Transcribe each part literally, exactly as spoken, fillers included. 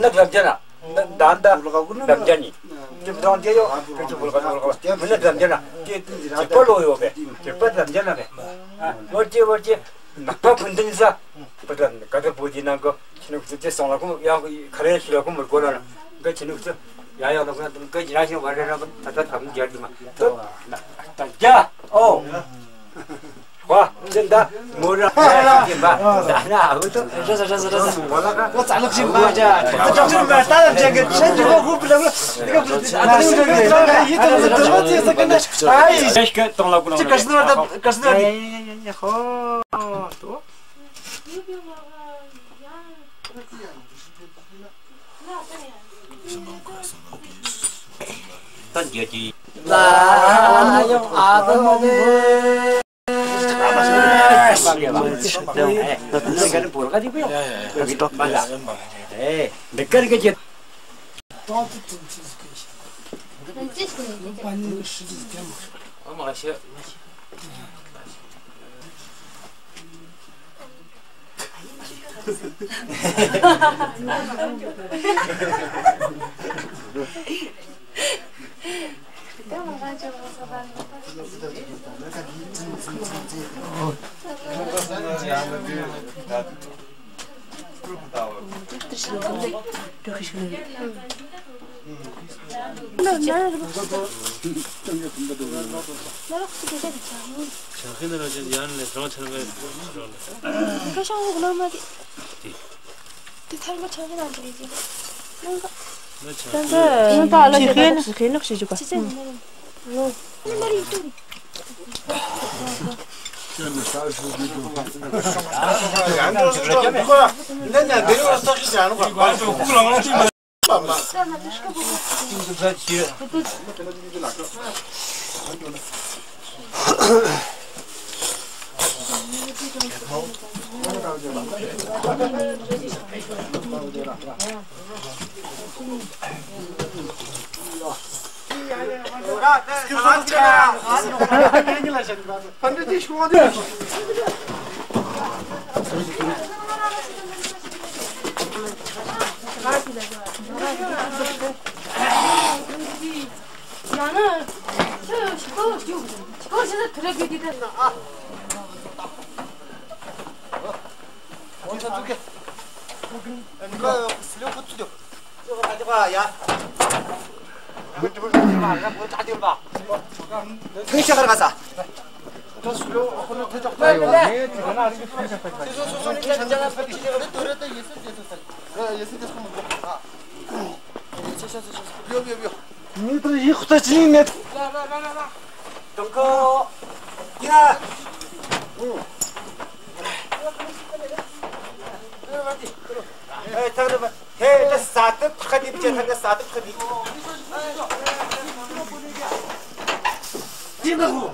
Nag lamjana, nag danda, lamjani. Jum dong je yo, jum bul ka bul ka. Mena lamjana, je, je palo yo be, je pa lamjana be. Ah, wo je, wo je, nakpa kundin sa. Patan, kata boji nangko, chinu kutu je song la kum, ya, kare shi la kum, ko na. Ga chinu kutu, ya, ya, na ko na, ga jina shi wa ra na, ta, ta, ta, ja di ma. To, na, ta, ja. Oh. Wa, jin da, mo ra, jin ba. Da na, abu to. Rasa, rasa, rasa. Wala ka. Ko sa luk jin ba ja. Ta jin ba, ta jin ke, jin ko hu pula. Ni ka pula. Ada ni ka, ni ka, ni ka, ni ka, ni ka. Ai. Ka tong la ku na. Ka snu da, ka snu da. Ya, ya, ya, ya. Ho. To. Tan dia di. Lah, ayo, apa ni? Eh, dekat ke je.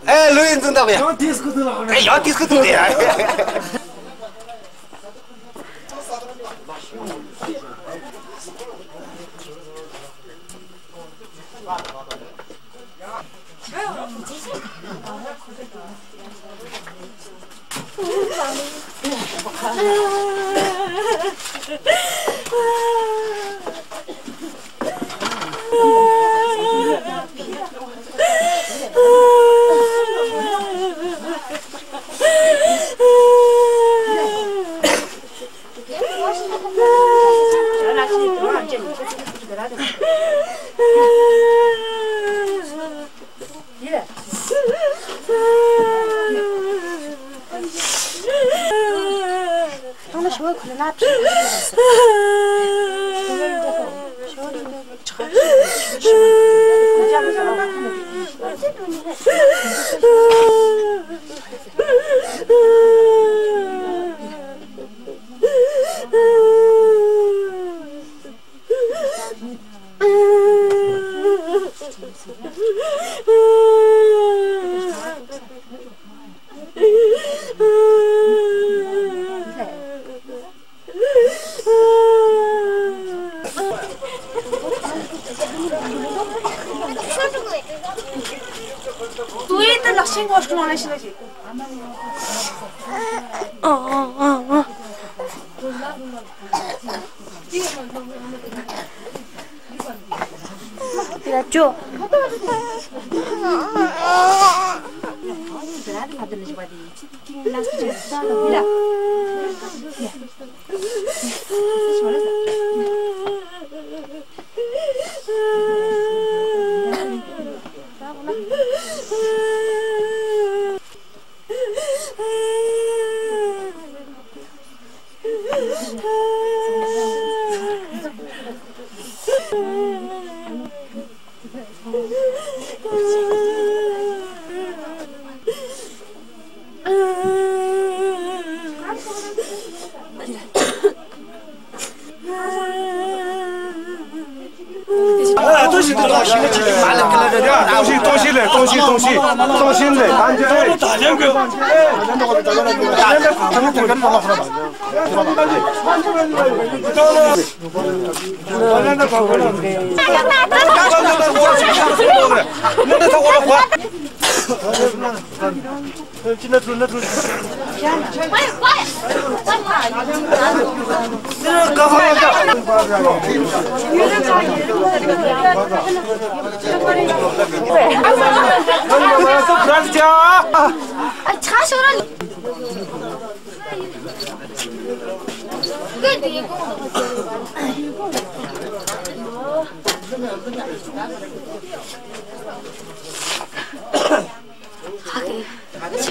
ཨེ། ལོས་ཡིན་ཙང་ད་བ་ཡ། ཨེ། ཡང་དེ་སྐུ་ཐུག་དེ་ཡ།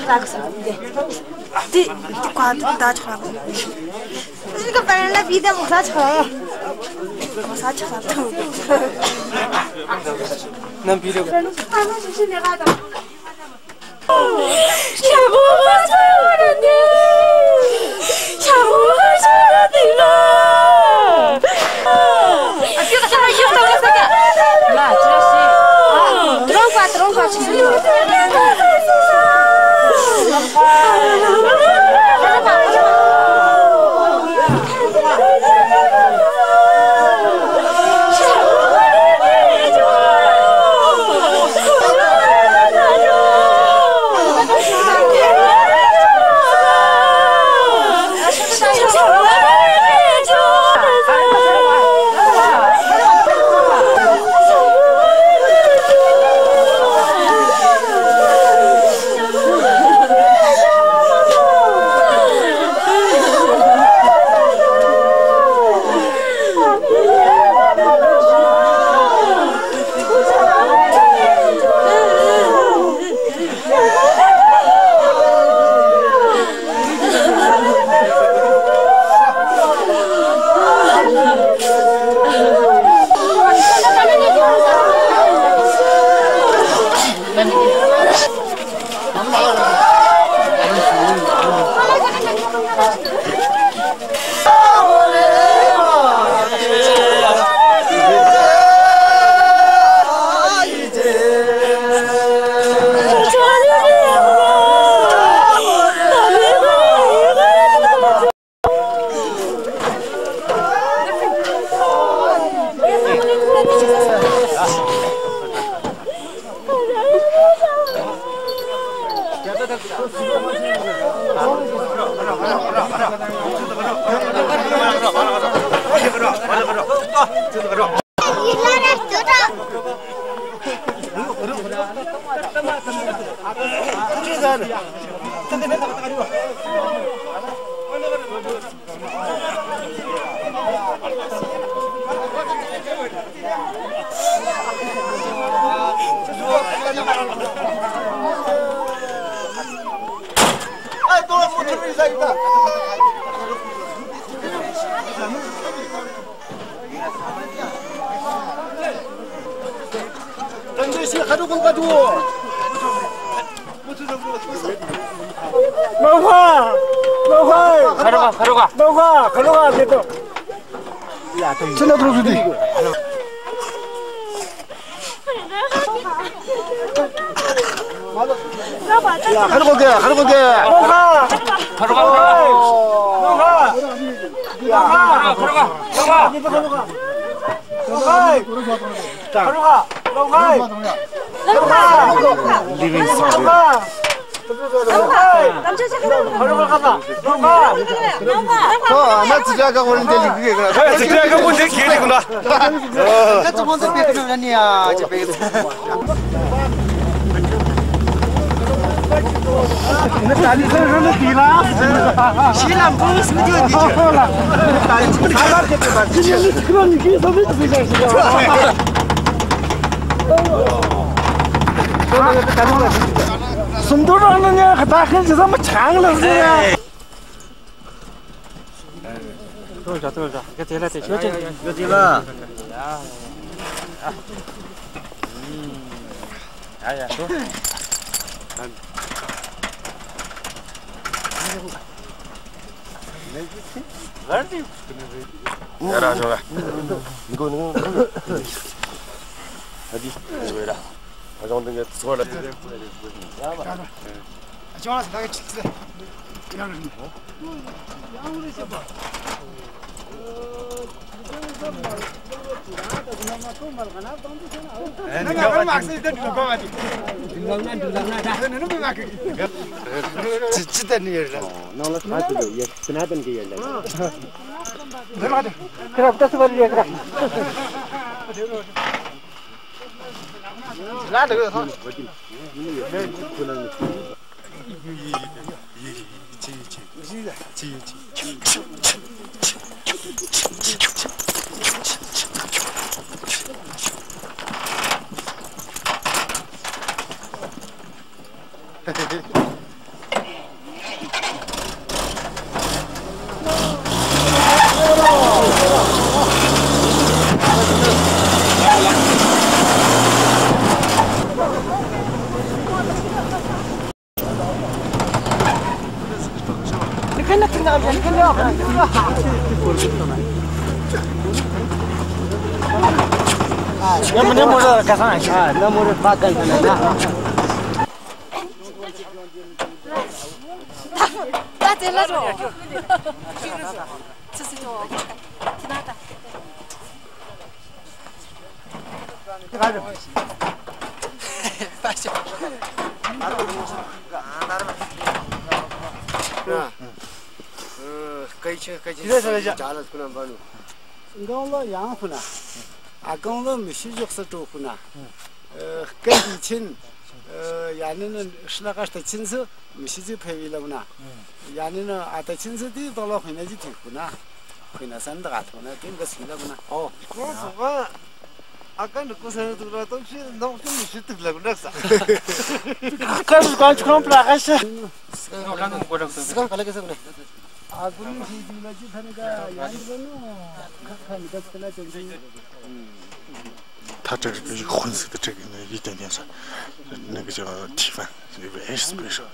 Di, di kwa, di da chra. Ini ka parang la bida mo sa chra. Mo sa chra. Nan bida. ཁ་ཆེ་ཁ་ཆེ་ཇ་ལ་ཁུ་ན་བ་ནུ། གང་ལོ་ཡང་ཁུ་ན། ཨ་གང་ལོ་མི་ཤི་ཇོག་ས་ཏོ་ཁུ་ན། ཨ་སྐད་དི་ཆིན། ཨ་ཡ་ནི་ནི་ཤི་ལ་ཀ་ཤི་ཏ་ཆིན་སུ་མི་ཤི་ཇི་ཕེ་བི་ལ་ཁུ་ན། ཡ་ནི་ནི་ཨ་ཏ་ཆིན་སུ་ཏི་དོ་ལོ་ཁུ་ན་ཇི་ཏི་ཁུ་ན། ཁུ་ན་སན་ད་ག་ཐོ་ན་ཏི་འགའ་སུ་ལ་ཁུ་ན། ཨོ། ཁོང་ཚོ་ག་ཨ་ཀ་ནི་ཀུ་སན་ཏུ་ར་ཏོ་ཤི་ནོག་ཤི་མི་ཤི་ཏུ་ལ་ཁུ་ན་ས། ཨ་ཀ་ནི་ཀ་ཆུ་ཁོང་པ་ལ་ཀ་ཤི། སི་ཀ་ག་ལ་ཀ་ས་ཁུ་ན། ཐག་དྲག་གི་ཧོན་སི་དེ་དྲག་གི་ནི་ཡིད་བརྟན་བརྟན་ས་ནི་གི་ཅང་ཐི་ཕན་ཡིད་བེ་ཨེ་སི་པེ་ཤལ།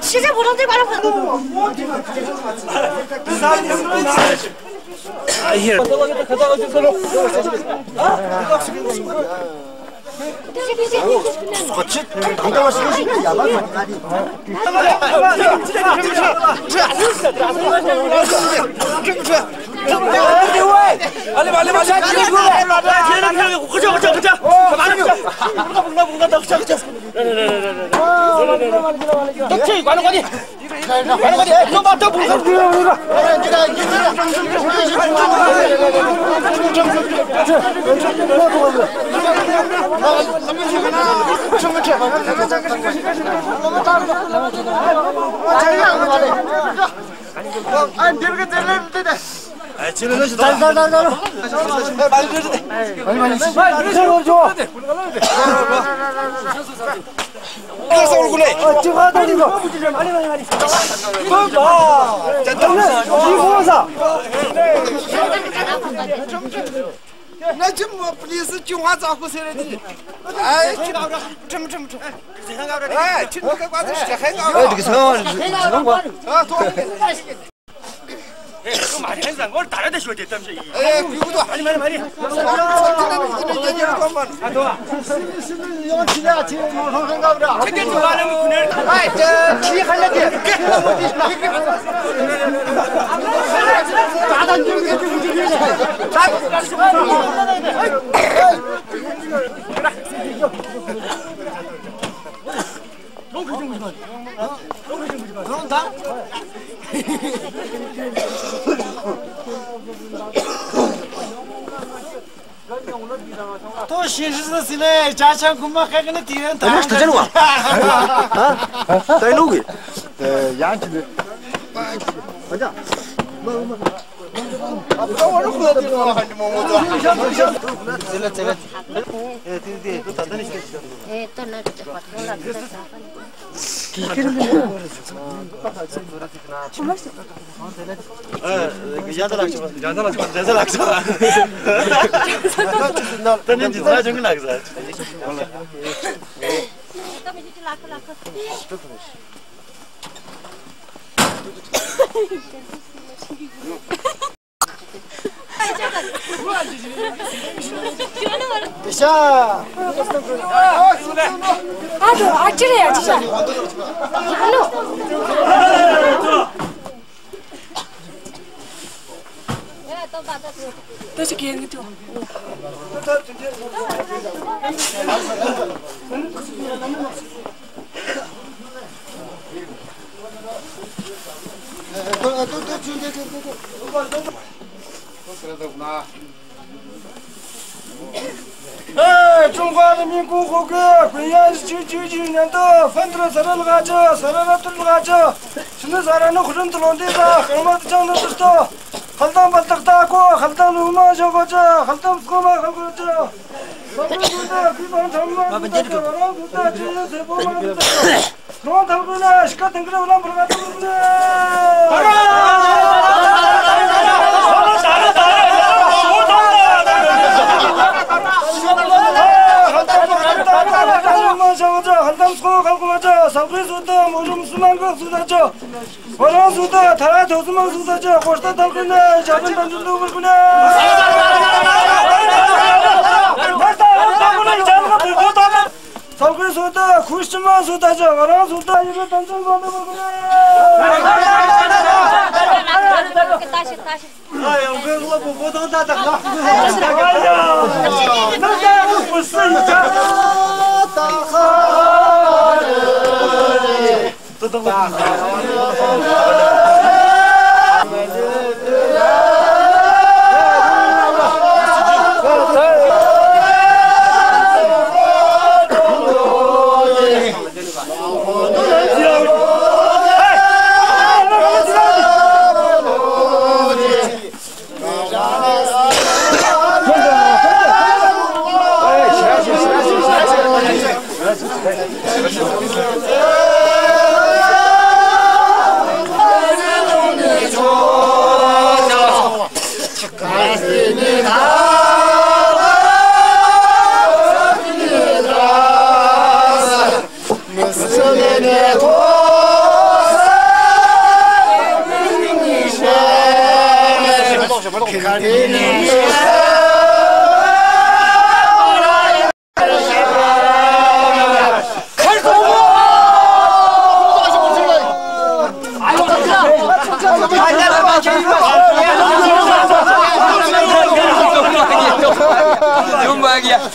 시세 보는 데 말고. ཏོ་ཤེས་ཤེས་ཟེར་ལེ། ཅ་ཆང་ཁུ་མ་ཁ་ཁ་ནི་དེ་རིང་ད་ནི་ཤི་ཏོ་ཅན་བ། ཧ་ཧ། ད་ནུ་གི། ཡང་ཅི་ནི། ཨ་ཅག་ཨེ། ཀྲུང་ཧྭ་རིན་པོ་ཆེ་གོང་འོག་གི་ཀུན་དབྱངས་བཞི་བཅུ་ཞེ་བརྒྱད་ཀྱི་སྙན་ཐོ་ཕུན་སུམ་ཚོགས་ལགས་ཀྱི་ས་ར་ར་ཐུར་ལགས་ཀྱི་ཕྱི་ནི་ས་ར་ནི་ཧུ་རུན་ཏུ་ལོན་ཏེ་ས་ཧང་མ་ཏི་ཅང་ནི་ཏུ་སྟོ། ཧལ་ཏང་བལ་ཏག་ཏ་ཀོ། ཧལ་ཏང་ལུ་མ་ཞོ་གོ་ཅི། ཧལ་ཏང་སྐོ་མ་ཧལ་གོ་ཅི། ཧལ་ཏང་ཀུན་ཏ་ཀུན་ཏང་ཁྲམ་མ་ཀུན་ཏ་ཅི། ཧལ་ཏང་ཀུན་ཏ་ཅི་ཡོད་ཚེ་པོ་མ་ཀུན་ཏ་ཅི། ཧལ་ཏང་ཀུན་ཏ་ཤི་ཀ་ཏང་ཀུན་ཏ་ཝ་ལང་བུར་ག་ཏང་ཀུན་ཏ། ཧལ་ཏང་སྐོ་ཧལ་གོ་ཅི། ས་ཀུན་སུ་ཏ་མོ་རུམ་སུ་མང་ག་སུ་ཏ་ཅི། ཝ་རང་སུ་ཏ་ཐ་ར་ཐོ་སུ་མང་སུ་ཏ་ཅི། ཀོ་ཤྟ་ཐལ་ཀུན་ནི་ཞབས་པན་དང་འཛུལ་འདུག་པར་ཀུན་ནི། ས་ཀུན་སུ་ཏ་ཁུ་ཤི་མ་སུ་ཏ་ཅི། ཝ་རང་སུ་ཏ་ཡི་རུ་དང་ཚང་སོང་འདུག་པར་ཀུན་ནི།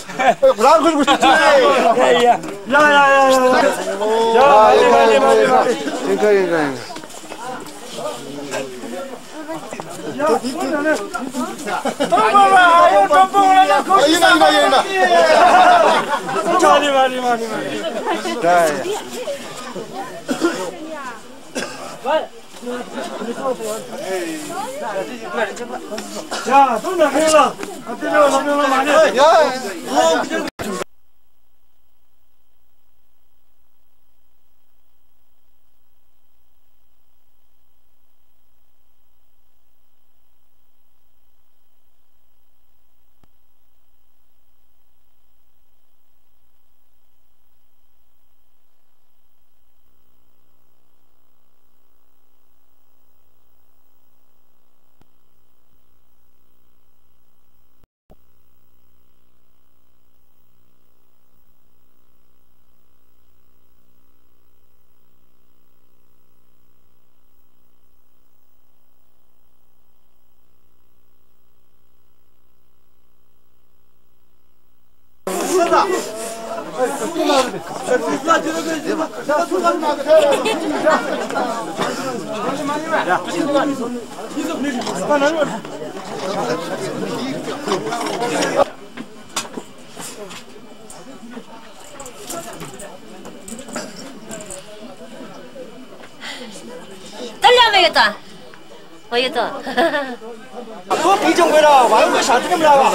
야, 야, 야, 야. 야, 야, 야, 야. 야, 야, 야, 야, 야. 야, 야, 야, 야. Tali ama yota. Oyota. Ko bijong bera, wa ko sati kam la wa.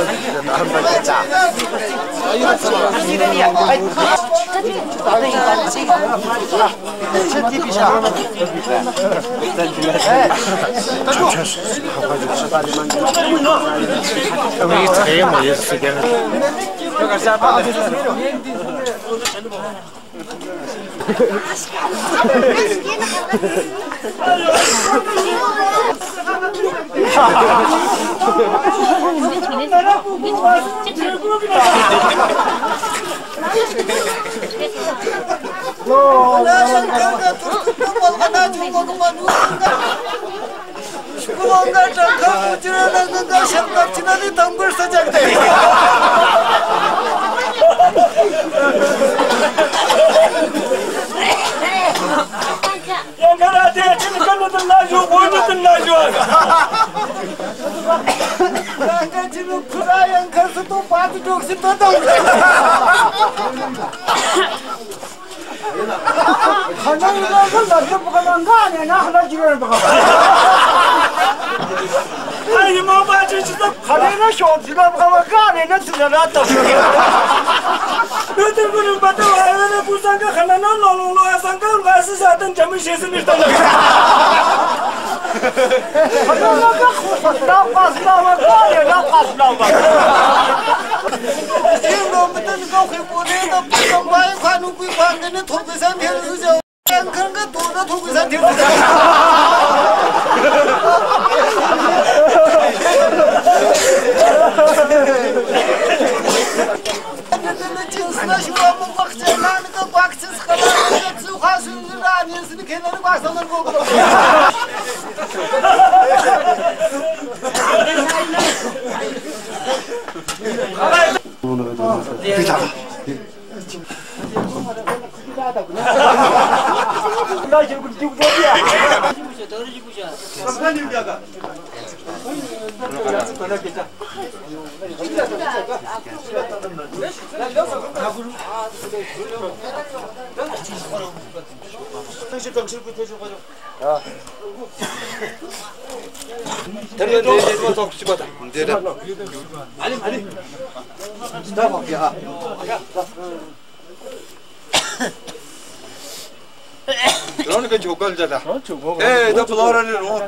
Drone ke jhokal jata. Drone jhokal. Eh, to blower ne ro.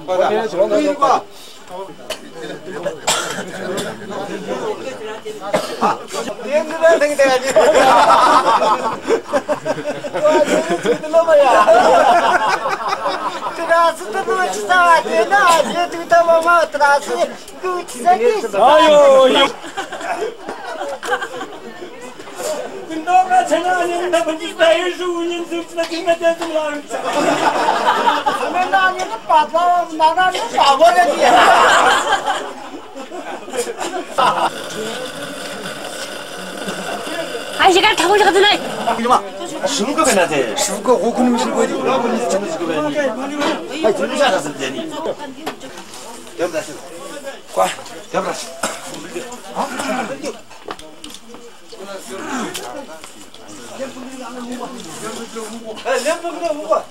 Pada. Ui, ba. Deng, deng, deng, deng. Wah, deng, deng, deng, ba ya. Terasa tu tu cita, deng, deng, tu tu mama, terasa tu cita, cita. Ayo, ayo. ཅི་ག་ཐག་གོ་ཞིག་ཏུ་ནས། ཨ་ཞུ་གོ་བས་ན་དེ། ཞུ་གོ་གོ་ཀུན་མི་ཞུ་གོ་དེ། ཨ་ཅི་ལུ་ཤ་ར་ཟིན་དེ་ནི། དེ་འདྲ་ཞིག་ཀ་དེ་འདྲ་ཞིག་ཨ་ལེམ་པོ་གི་ཧུ་གོ།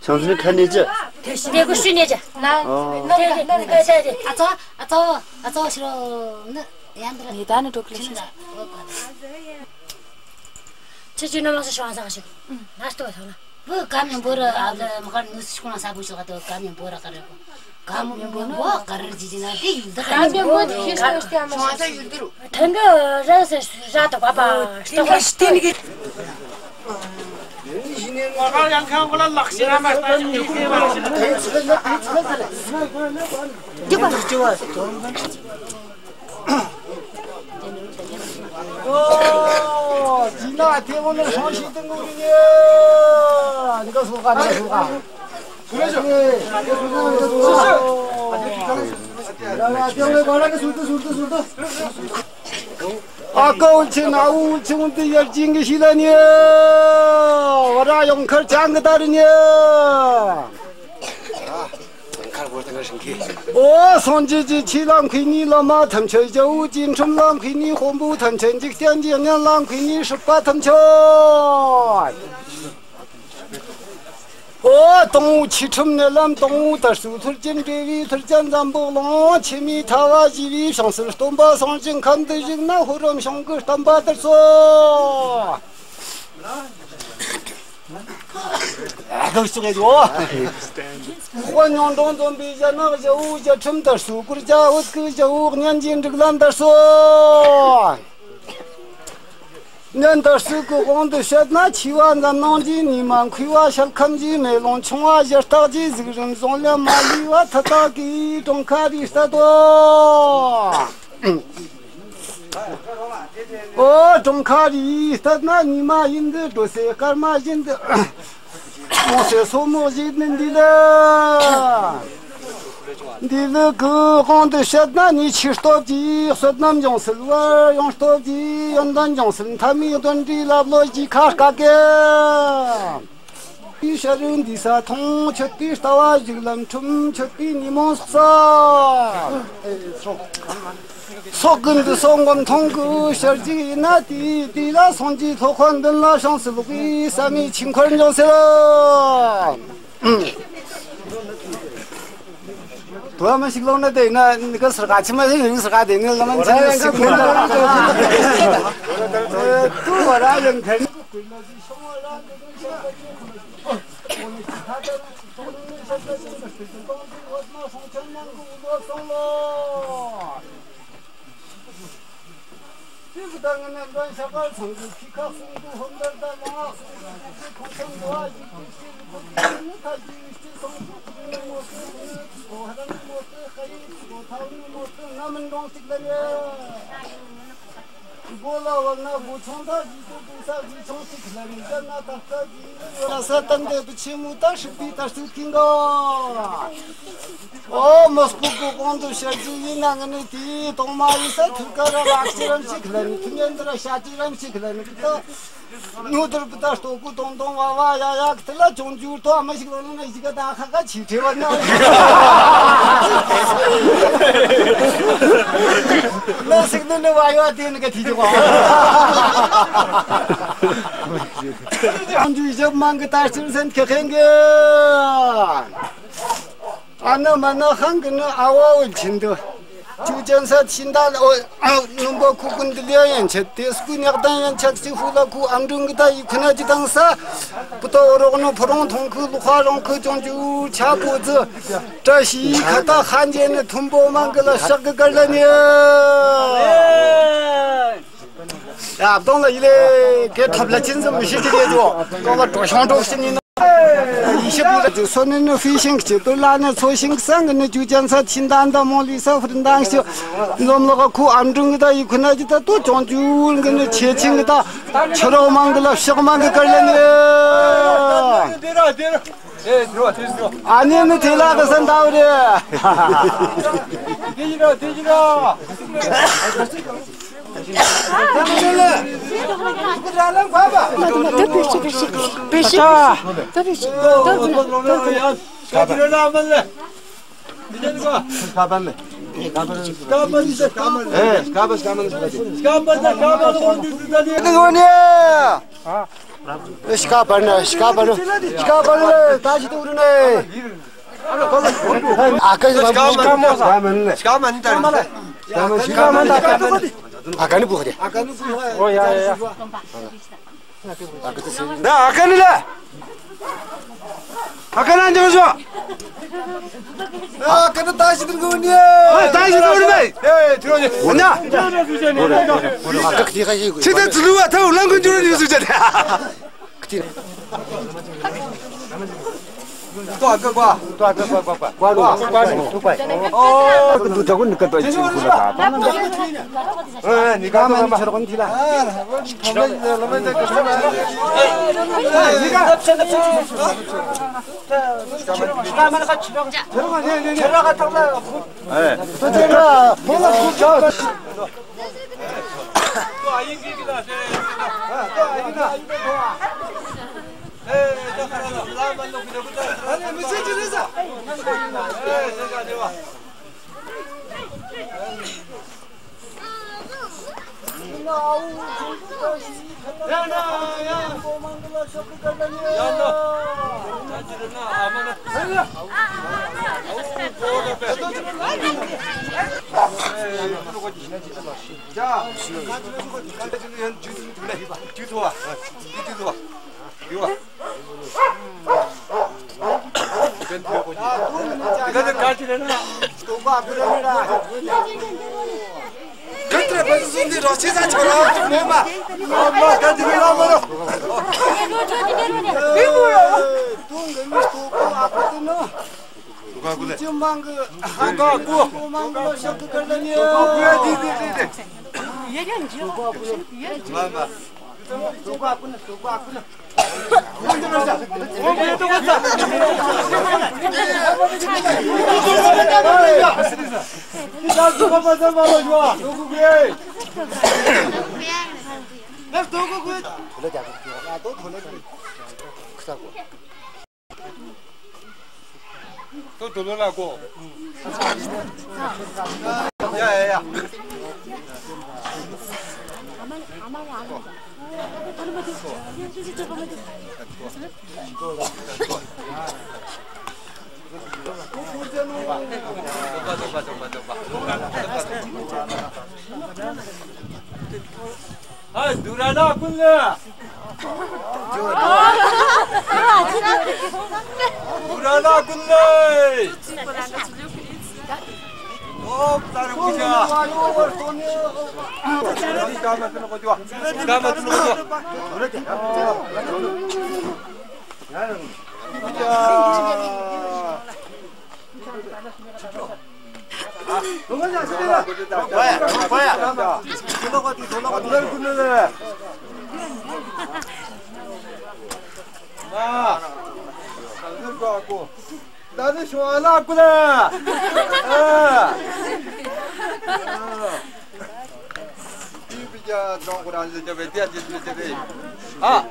ཆང་ཟིན་ཁ་ནས་ཅི། དེ་གོ་ཤུ་ནས་ཅི། ཨོ། ཨ་ཙོ་ཨ་ཙོ་ཨ་ཙོ་ཤི་རོ་ནི་ཡང་འདི་ར། ནི་ད་ནི་འགྲོ་གི་ལ་ཤི་ན། ཁྱེད་ཀྱི་ནང་མ་སུ་ཤོང་ས་ཞིག་ན་སྟོ་ཐོ་ན། བུ་ཀ་མི་འབོར་ཨ་ལ་མ་ཀ་ནུ་སུ་ཤོང་ས་བུ་ཤོག་ཏོ་ཀ་མི་འབོར་ཀ་རེ་གོ། ཀ་མི་འབོར་ཀ་རེ་ཇི་ཇི་ན་དེ་ཡུལ་དུ་ཀ་མི་འབོར་དེ་ཤོང་ས་ཡུལ་དུ་རུ། ཐང་གི་ར་སེ་ར་དོ་བ་བ་སྟོ་ཀ་སྟེ་ནི་གི། ཨ་ཀ་འུ་ཆེ་ན་འུ་ཆེ་འུ་དེ་ཡར་ཅིང་གི་ཤི་ལ་ནི། བ་ར་ཡོང་ཁར་ཅང་གི་ད་རི་ནི། འོ་སངས་རྒྱས་ཀྱི་ཆོས་ལ་མཁས་ནི་བླ་མ་ཐམས་ཅད། རྒྱལ་བའི་ཁྲིམས་ལ་མཁས་ནི་དཔོན་པོ་ཐམས་ཅད། འཇིག་རྟེན་གྱི་གཉེན་ལ་མཁས་ནི་སྲིད་པ་ཐམས་ཅད། ཨོ་དང་པོ་ཆོས་ཁྲིམས་ནི་ལམ་དང་པོ་དར་སྲོལ་ཐུར་ཅན་འབྲེལ་བའི་ཐུར་ཅན་འཛམ་བུ་གླིང་ཕྱི་མའི་ཐ་བ་བཞི་པའི་བྱང་སེམས་སྟོན་པ་སངས་རྒྱས་ཁམས་འདི་བཞུགས་ན་ཧོ་རམ་ཤང་གི་བསྟན་པ་དར་སོ། དཔོན་ཉང་འབྲོང་འཛོམས་པའི་ཞལ་ནང་རྒྱལ་བོ་རྒྱལ་ཁྲིམས་དར་སོ། གུར་རྒྱ་བོད་ཀྱི་རྒྱལ་བོ་གཉན་གྱི་སྒྲིག་ལམ་དར་སོ། གཉན་དར་སོ་གི་དབང་དུ་བྱས་ན་ཆེ་བ་འཛམ་གླིང་གི་ཉི་མ། མཁས་པ་ཞལ་ཁམས་ཀྱི་མེ་ལོང་། ཆུང་བ་ཞི་སྟག་གི་གཟིག་རིམ། བཟང་ལམ་མ་ལུས་པ་ཐ་ཐག་གི་གྲོང་ཁ་རི་ལྟ་དོ། ཀྲུང་ཁ་རི་ལྟར་ན་ཉི་མ་བཞིན་དུ། འགྲོ་སའི་སྐར་མ་བཞིན་དུ། འོང་སའི་སོར་མོ་བཞིན་དུ་འདི་ལ། འདི་ལ་གི་དབང་དུ་བྱས་ན་ནི། ཆོས་སྟོབས་ཀྱིས་བསོད་ནམས་འབྱུང་སྲིད་པ། ཡོན་སྟོབས་ཀྱིས་ཡོན་ཏན་འབྱུང་སྲིད། མཐའ་མའི་དོན་འདི་ལ་བློ་གཞི་ཁ་དཀའ་གི། དེའི་ཕྱིར་འདི་ས་མཐོང་། མཆོད་པའི་ལྟ་བ་གཞུག་ལམ་འཁྲུངས། མཆོད་པའི་ཉིན་མོ་སོགས་ས། སོགས་ཀུན་ཏུ་སོགས་སྒོམ་མཐོང་གི་ཕྱིར་གཅིག་ཡིན་ན། དེའི་དུས་ལ་སངས་རྒྱས་སློབ་དཔོན་མདུན་ལ་བྱོན་སྲིད་པའི་བསམ་ཡས་ཆོས་འཁོར་འབྱུང་སྲིད། དུ་བ་མ་ཞིག་ལོང་ན་དེ་ན་ནི་ག་སར་ག་ཆི་མ་ཞིག་ཡིན་སར་ག་དེ་ནི་ལ་མ་ཆི་ཞིག་ན། དུ་བ་ར་ཡང་ཐན། ཨོ་མོ་སྐུ་གོ་གོང་དུ་ཤར་གྱི་ཡིན་ན་ང་ནི་དེའི་གདོང་མ་ཡིན་ས་ཐུར་ཀ་ར་ལག་ཅི་རམ་ཞིག་ལ་ནི་ཐུན་ཡན་དུ་ར་ཤ་ཅི་རམ་ཞིག་ལ་ནི་ད་ཉོ་དུར་བུ་ད་ལྟོ་གུ་དོང་དོང་བ་བ་ཡ་ཡ་གི་ཐི་ལ་ཅོང་ཇུ་ཏོ་ཨ་མ་ཞིག་ལ་ནི་ཞིག་ག་ད་ཁ་ཁ་ཆི་ཁྲེ་བ་ན། ན་ཞིག་ནི་ནི་བ་ཡོ་དེ་ནི་ག་ཐི་ཅི་བ། ཅོང་ཇུ་ཞབས་མང་གི་ད་སྤྱིར་སེམས་ཁེ་ཁེང་གི། ཨ་ན་མ་ན་ཧང་གི་ནི་ཨ་བ་འོ་ཆིན་དུ། ཅུ་ཅན་ས་ཆིན་ད་ཨོ་ཨ་ནུམ་པ་ཁུ་ཀུན་དུ་ལེ་ཡན་ཆད་དེ་སྐུ་ཉག་དང་ཡན་ཆད་སི་ཧུ་ལ་ཁུ་ཨམ་ཀྲུང་གི་ད་ཡི་ཁུ་ན་ཅི་དང་ས། པུ་ཏོ་རོག་ནོ་ཕུ་རོང་ཐོང་ཁུ་ལུ་ཁ་རོང་ཁུ་ཅོང་ཅུ་ཆ་པོ་ཙི། བཀྲ་ཤིས་ཁ་ཏ་ཧན་ཇེ་ནི་ཐུམ་པོ་མང་གི་ལ་ཤག་གི་གར་ལ་ནི། ཡ་བདོང་ལ་ཡི་ལེ་ཀེ་ཐབ་ལ་ཅིན་ཙམ་མི་ཤེས་ཀྱི་ལེ་ཇོ། བདོང་ལ་གྲོ་ཤོང་གྲོ་ཤིན་ཡིན། ཡི་ཤེས་པོ་ལ་ཇུ་སོ་ནི་ནི་ཧྥི་ཤིང་ཅི་ཏུ་ལ་ནི་ཚོ་ཤིང་སང་གི་ནི་ཇུ་ཅན་ས་ཆིན་དང་ད་མོ་ལི་ས་ཧྥུ་རིན་དང་ཤི་ལོམ་ལོ་ག་ཁུ་ཨམ་ཀྲུང་གི་ད་ཡི་ཁུ་ན་ཅི་ད་ཏུ་ཅོང་ཅུ་གི་ནི་ཆེ་ཆིང་གི་ད་ཆུ་རོག་མང་གི་ལ་ཤག་མང་གི་གར་ལ་ནི། ཨ་ནི་ནི་ཐེ་ལ་གི་སན་ད་བ་རེ། ཤི་ཁ་པར་ནི། ཤི་ཁ་པར་ནི། ཤི་ཁ་པར་ནི། ད་ཤི་ཏུ་རུ་ནི། ཨ་ཀ་ཤི་ཁ་མ་ནི། ཤི་ཁ་མ་ནི། ཨ་ཀ་ནི་བུ་ཧ་དེ། ཨོ་ཡ་ཡ་ཡ། ད་ཨ་ཀ་ནི་ལ། ཨ་ཀ་ནི་འཇོག་ཤོག། ཨ་ཀ་ནི་ད་ཤི་ཏུ་རུ་ནི། ཨེ་ད་ཤི་ཏུ་རུ་ནི། ཨེ་ཐུ་རུ་ནི། ཨོ་ན། ཨ་ཀ་ཁི་ཁ་ཤི་གུ། ཆི་ད་ཙི་ལུ་བ་ཐའུ་ལང་གུ་འཇུ་རུ་ནི་སུ་ཅན། ཏོ་ཨ་ཀ་ཀོ། ཏོ་ཨ་ཀ་ཀོ་ཀོ་ཀོ། ཀོ་རུ་ཀོ་རུ་ཀོ་རུ། ཨོ། ཏུ་ཏ་ཀུན་ནི་ཀ་ཏོ་ཅི་ཀུ་ལ་ཏ། ཨེ་ནི་ཀ་མ་ནི་ཆ་རོག་ནི་ལ། ཨེ། 또 돌려라고. 야, 야, 야. 아, 누라나 군네. 누라나 군네. 어, 나를 보자. 감아 주는 거 좋아. 감아 주는 거 좋아. 아,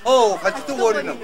어, 같이 또 버리는.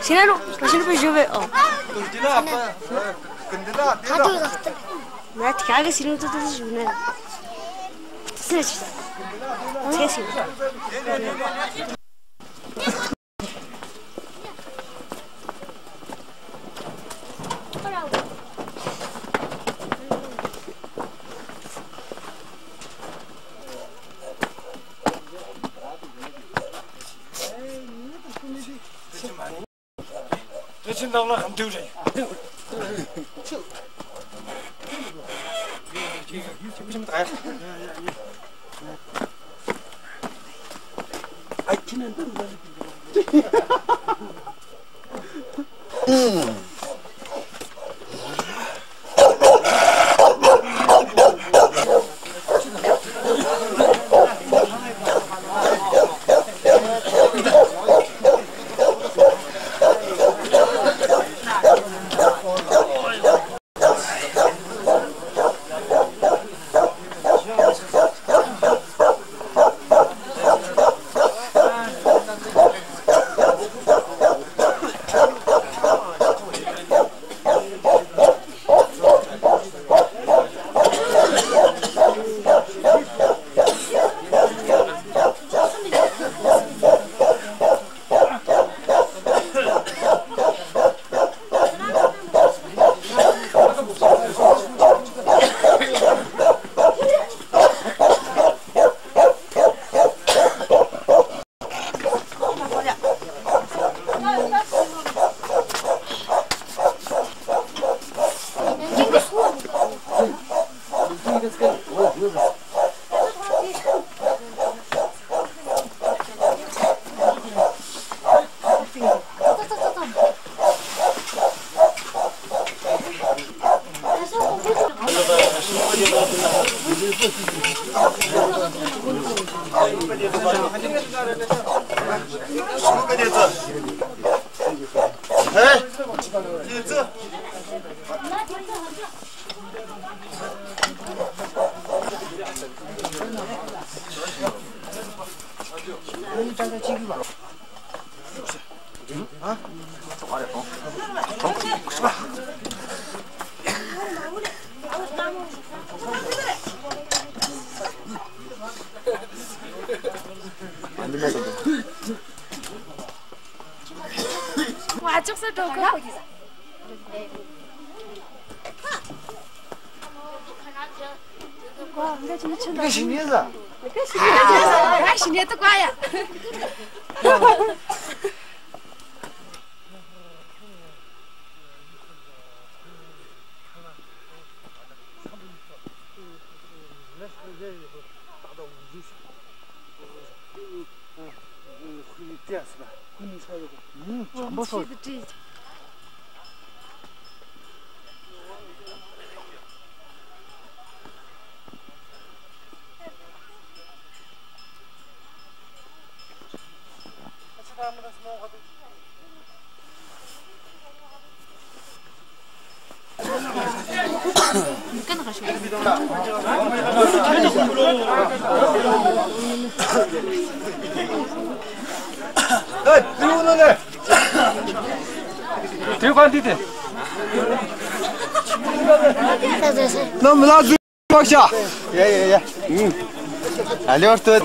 Sino, no, sino pa juve, oh. Na, tika ke sino to to juve. Sino, sino. Baksa. Ya, ya, ya. Hmm. Alor tut.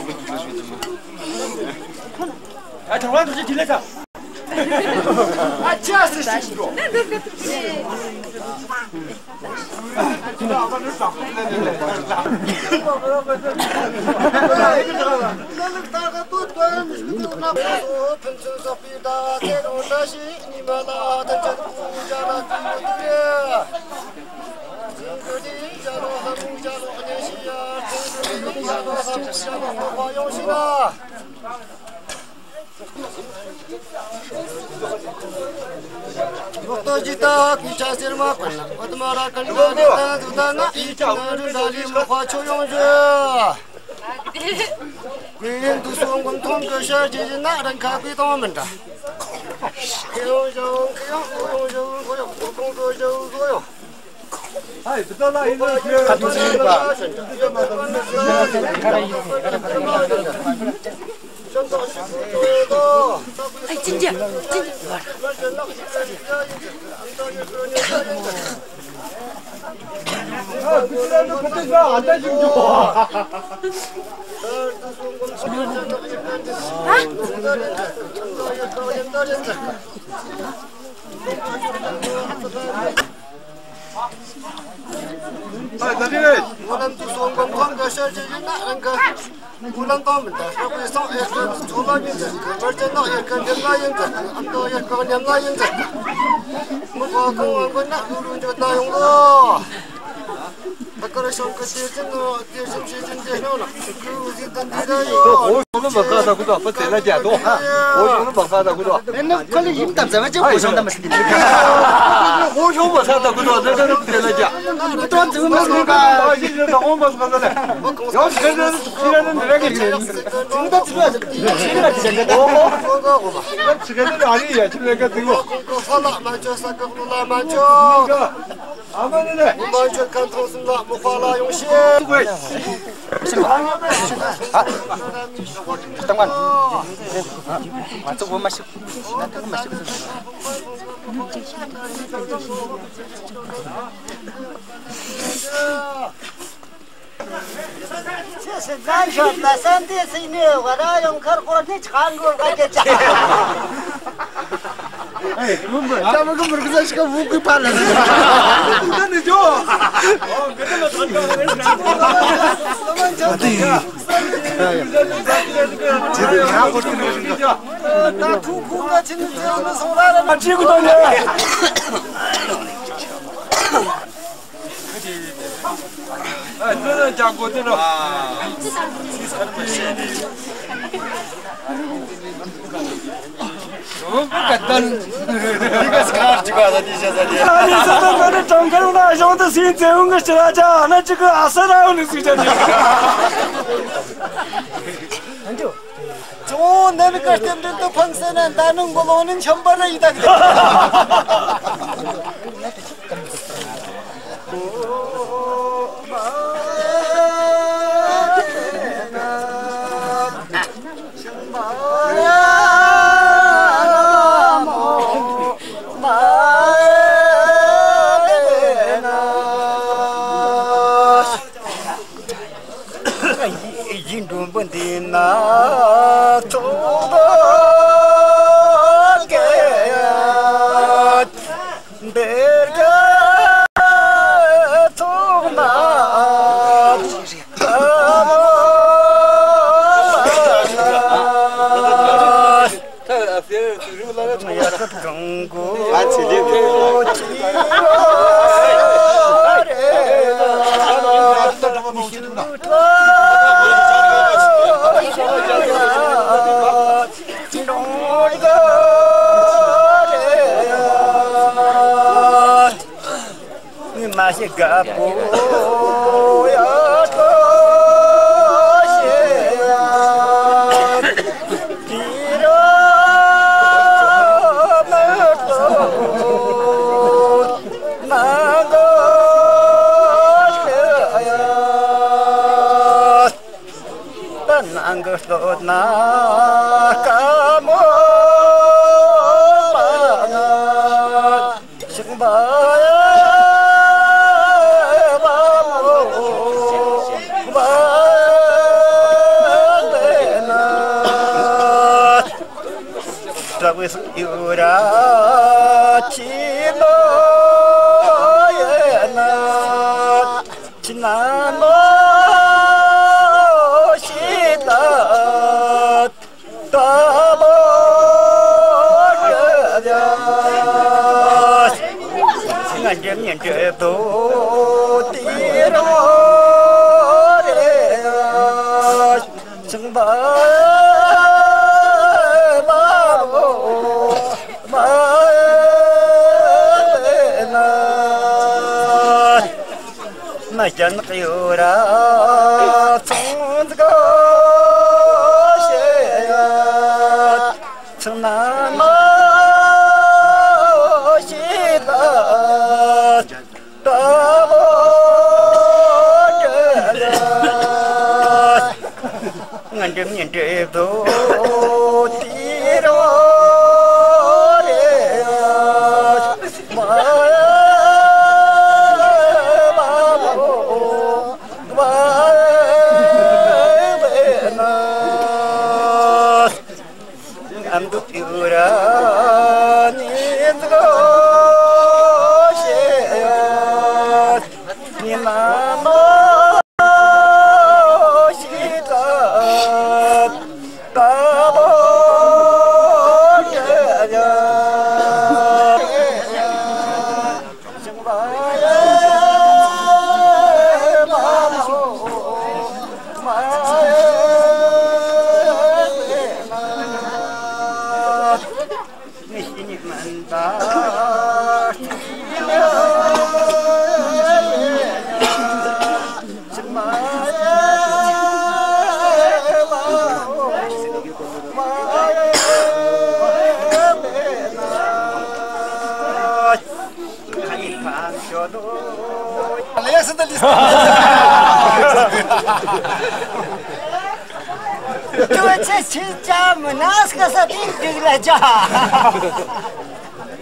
ཁྱོད་ཚོས་ཆིན་ཅ་མི་ནུ་སྐད་ས་དེ་འགྲིག་ལ་ཅ།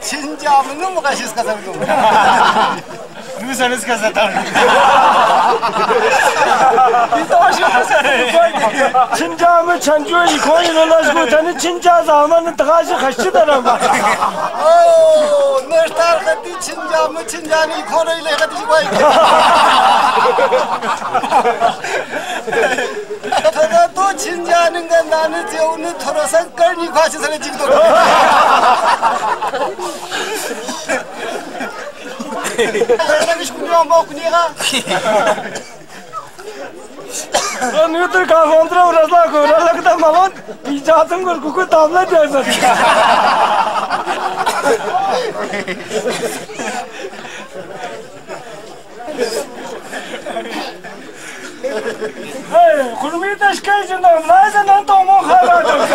ཆིན་ཅ་མི་ནུ་མོ་ག་ཤི་སྐད་ས་མི་ནུ། ལུས་ས་ནི་སྐད་ས་དང་། ཆིན་ཅ་མི་ཆན་ཅོ་ཡི་ཁོ་ཡི་ནོ་ལ་ཞུ་ད་ནི་ཆིན་ཅ་ཟ་མ་ནི་ད་ག་ཤི་ཁ་ཤི་ད་ར་མ། ཨོ་ནི་ལྟར་ཁ་དེ་ཆིན་ཅ་མི་ཆིན་ཅ་ནི་ཁོ་རེ་ལེ་ཁ་དེ་ཞིག་བ་ཡི། ཐོ་རེ་ཏོ་ཆིན་ཅ་ནི་ང་ན་ནི་ཅེའུ་ནི་ཐོ་རེ་སང་ཀར་ནི་ཁ་ཤི་ས་ལེ་ཅིག་ཏོ། ཨ་ནི་ཏི་ཀ་ཧོན་ཏྲ་ར་ལ་ཁོ་ར་ལ་ཀ་ད་མ་ལོན་པི་ཅ་ཐང་གོར་ཀུ་ཀུ་ཏམ་ལ་ཏྲ་ས། ཧེ་ཁུར་མི་ཏ་ཤ་ཀེ་ཇི་ན་མ་ཟ་ན་ཏོ་མོ་ཁ་ར་ཏོ་ས།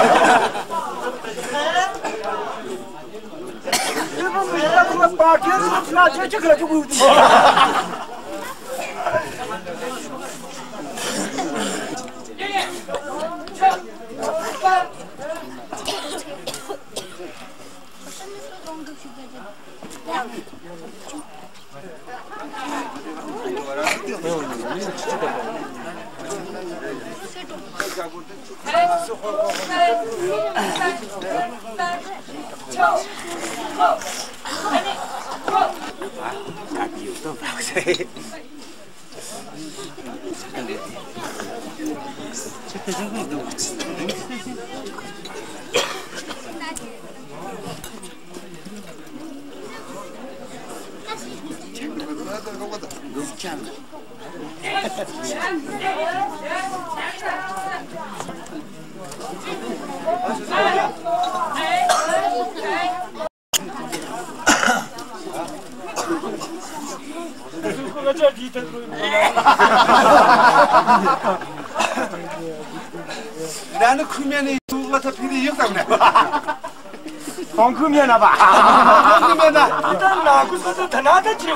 Nana khumya ni tuwa ta phiri yuk tam na. Hong khumya na ba. Hong khumya na. Ita na ku sa ta na ta chi.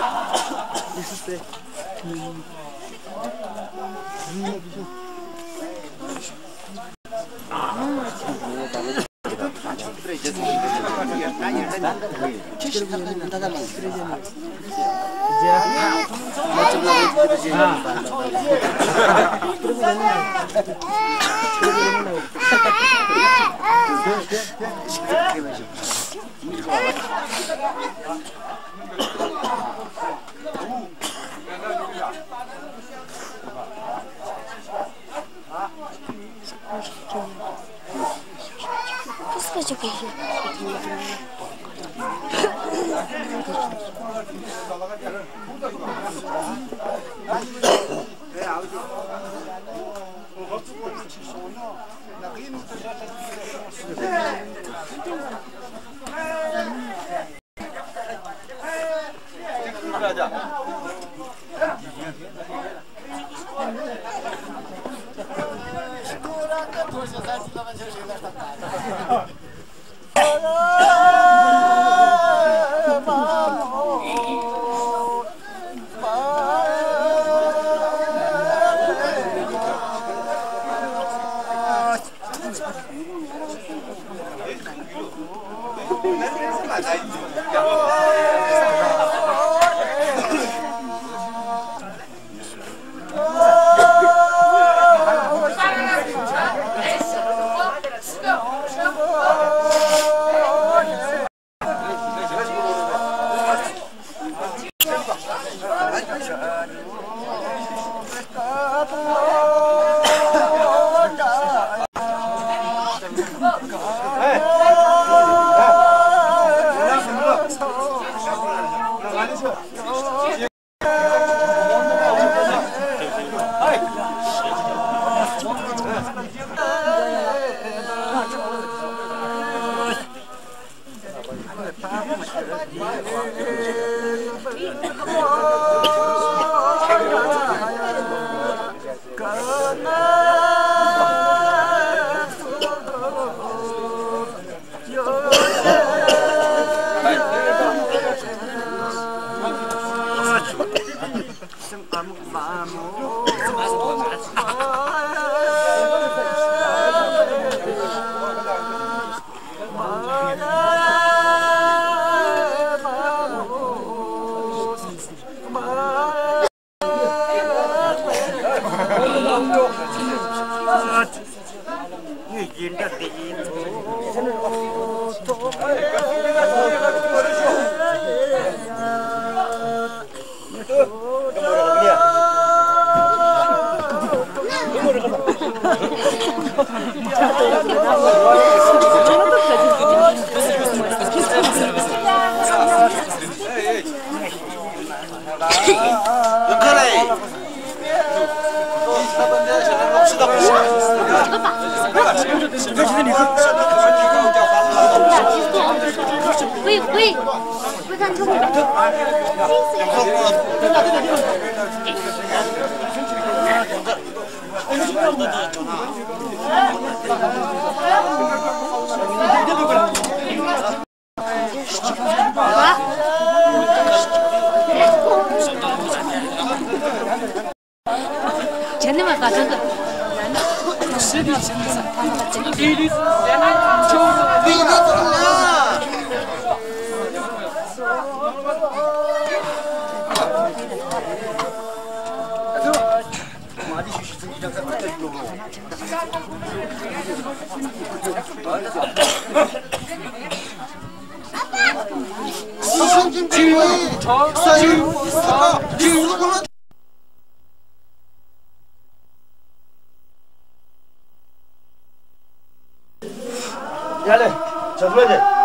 Yale, jadwe de.